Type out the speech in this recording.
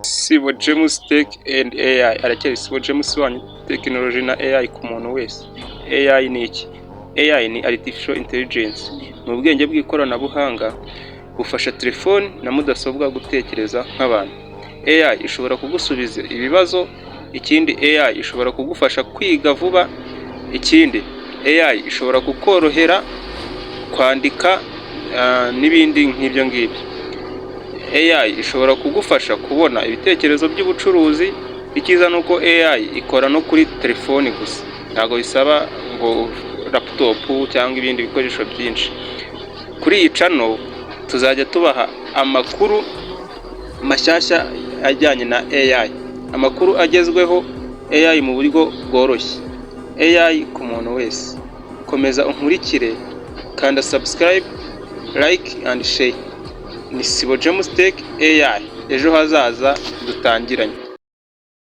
Sibo James Tech and AI, aracyari Sibo James wanyu, tekinoloji na AI ku muntu wese. AI ni iki? AI ni Artificial Intelligence, ni ubwenge bw'ikoranabuhanga bufasha telefoni na mudasobwa gutekereza nk'abantu. AI ishobora kugusubiza ibibazo, ikindi AI ishobora kugufasha kwiga vuba, ikindi AI ishobora kukorohera kwandika n'ibindi nk'ibyo ngibyo. AI ishobora kugufasha kubona ibitekerezo by'ubucuruzi. Icyiza ni uko AI ikora no kuri telefoni gusa, ntabwo bisaba ngo laptop cyangwa ibindi bikoresho byinshi. Kuri iyi channel tuzajya tubaha amakuru mashyashya ajyanye na AI, amakuru agezweho, AI mu buryo bworoshye, AI ku muntu wese. Komeza unkurikire, kanda subscribe, like and share. Ni Sibo James Tech AI, ejo hazaza dutangiranye.